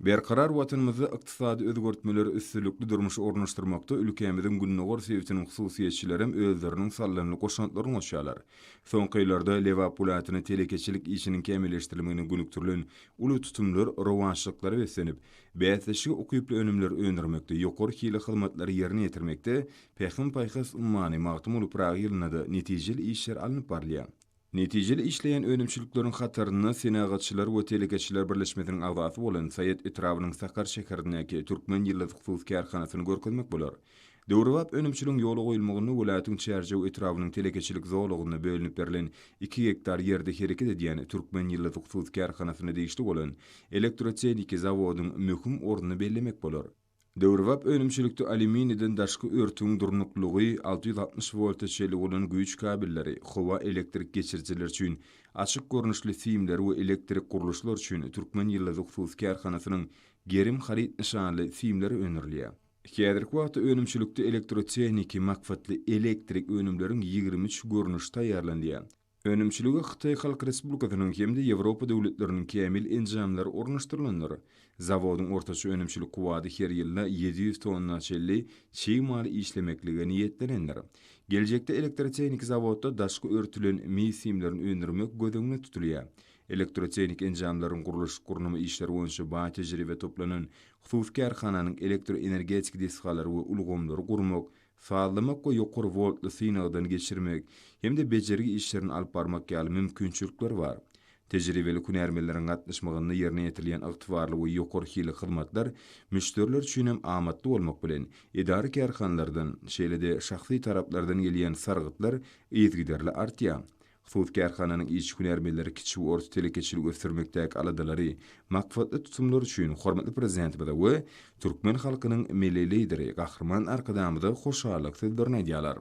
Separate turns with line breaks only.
Berkarar Watanymyzda ykdysady özgertmeleri üstünlikli durmuşa ornaşdyrmakda ülkämiziň gündogar sebitiniň hususyýetçilerem özleriniň saldamly goşantlaryny goşýarlar. Soňky ýyllarda Lebap welaýatynda telekeçilik işiniň kämilleşdirilmegine gönükdirilen uly tutumlar rowaçlyklara beslenip, bäsleşige ukyply önümleri öndürmekde, ýokary hilli hyzmatlary ýerine ýetirmekde Pähim-paýhas ummany Magtymguly Pyragy ýylynda-da netijeli işler alnyp barylýar. Netijeli işleýän önümçilikleriň hatarynda Senagatçylar we telekeçiler birleşmesiniň agzasy bolan Saýat etrabynyň Sakar şäherindäki Türkmen ýyldyz hususy kärhanasyny görkezmek bolar. Döwrebap önümçiligiň ýola goýulmagynda welaýatyň Çärjew etrabynyň telekeçilik zolagynda bölünip berlen iki gektar ýerde hereket edýän Türkmen ýyldyz hususy kärhanasyna degişli bolan elektrotehniki zawodyň möhüm ornuny bellemek bolar. Döwrebap önümçilikde alýuminiýden daşky örtügiň durnuklylygy 660 wolta çenli bolan güýç kabelleri, howa elektrik geçirijiler üçin açyk görnüşli simleri we elektrik gurluşlar üçin Türkmen ýyldyzy hususy kärhanasynyň Gerim haryt nyşanly simleri öndürilýär. Häzirki wagtda önümçilikde elektrotehniki maksatly elektrik önümleriň 23 görnüşi taýýarlanylýar. Önümçilige Hytaý Halk Respublikasynyň hem-de Ýewropa döwletleriniň kämil enjamlary ornaşdyrylandyr. Zawodyň ortaça önümçilik kuwwady her ýylda 700 tonna çenli çig maly işlemeklige niýetlenendir. Geljekde elektrotehniki zawodda daşky örtülen mis simlerini öndürmek göz öňünde tutulýar. Elektrotehniki enjamlaryň gurluşyk-gurnama işleri boýunça baý tejribe toplanan hususy kärhananyň elektroenergetiki desgalary we ulgamlary gurmak, sazlamak we ýokary woltly synagdan geçirmek hem-de bejergi işlerini alyp barmak ýaly mümkinçilikleri bar. Tejribeli hünärmenleriň gatnaşmagynda ýerine ýetirilýän ygtybarly we ýokary hilli hyzmatlar müşderiler üçin hem amatly bolmak bilen, edara-kärhanalardan, şeýle-de şahsy taraplardan gelýän sargytlar yzygiderli artýar. Hususy kärhananyň işçi hünärmenleri kiçi we orta telekeçiligi ösdürmekdäki aladalary, maksatly tutumlary üçin hormatly Prezidentimize we türkmen halkynyň Milli Lideri Gahryman Arkadagymyza hoşallyk sözlerini aýdýarlar.